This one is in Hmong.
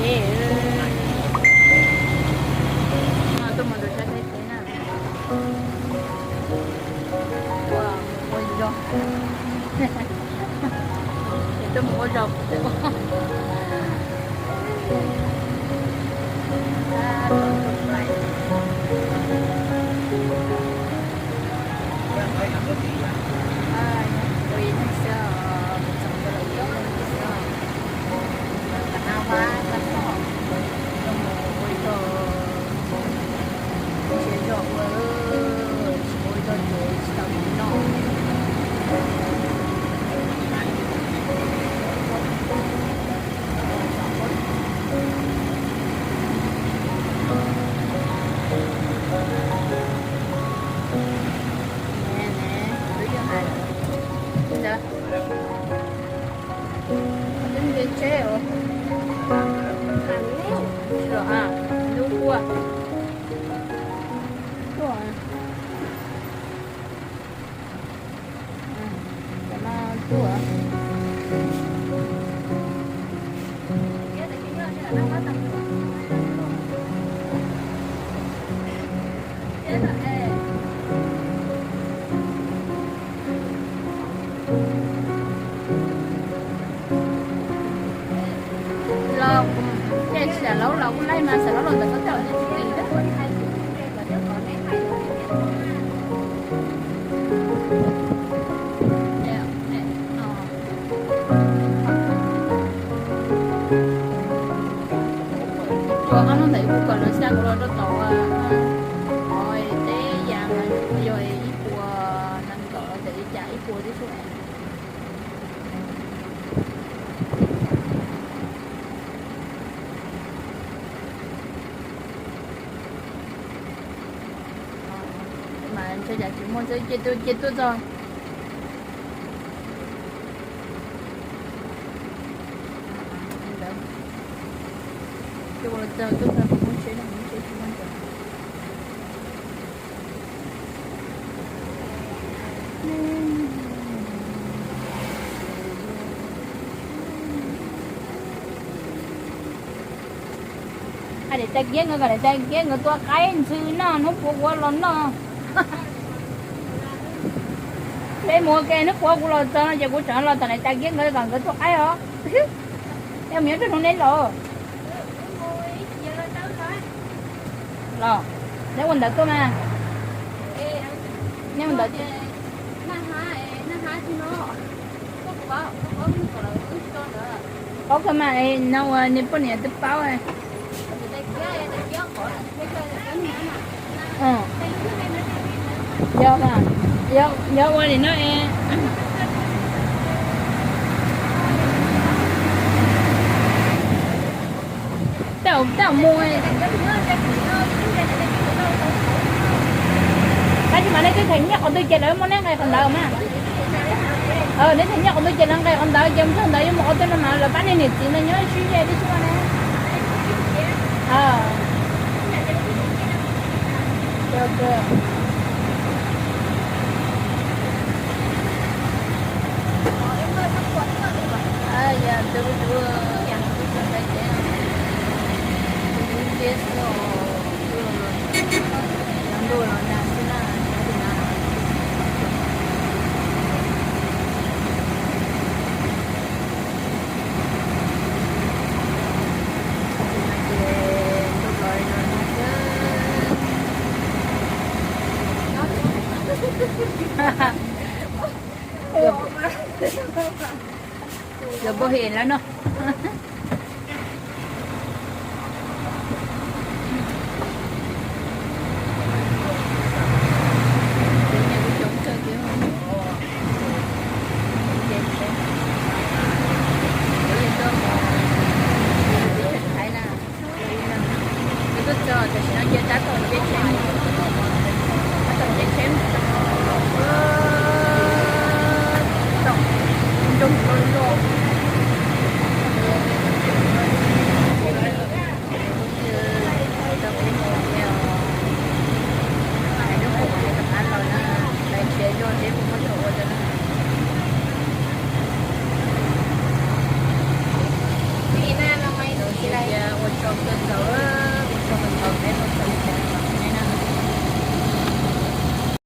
Tuaj mus rau sab Thaib teb na. Ua, ua zog. Tuaj mus ua zog. Nws nce tsheb os. Tsis los a, lub kua. Tuaj. Cov no tuaj. Los, ces Xam Laub los kuj laij mas Xam Laub los ntawm koj tej los tsis plis. Ua ob hnub ntawd kuv kom lawv xa kuv los rau tom, ov, teb yam mas yog ib puas nees nkaum ntawm li cas ib puas tib si. Mas ntshe cas tsis muaj xwb, cia tuaj, cia tuaj txog. Cia ua los txog tuaj txog kuv hoob tsheb no, hoob tsheb tsis muaj ntawd. Hais niam tais Kiab nkawd kom niam tais Kiab nkawd tua qaib ntxhw noj hnub puav kuv los noj. Peb mus ua ke hnub puav kuv los txog no ces kuv tseem los tom niam tais Kiab nkawd kom nkawd tua qaib os. Yog mus nyob rau hnub neb los. Los, neb ua ntawd tuaj mas. Neb ua ntawd. Paub kawg mas, no ua niag poj niam twb paub. Yog, yog ua li no es. Tej zaum mus, tab sis mas nej twb them nyiaj qhov twg ces lawv muab neb nqe qhov ntawd mas. Neb them nyiaj qhov twg ces lawv nqe qhov ntawd ces mus txog ntawd yuav mus qhov twg no mas lawv pab nej niam txiv ntawd nyob sib ze tib si ne. Los npau hem lawm no. Tuaj txog tam sim no ces tab tom nce tsheb, tab tom nce tsheb mus rau tom nroog loj loj. Txaus, txaus, txaus, txaus, txaus, txaus.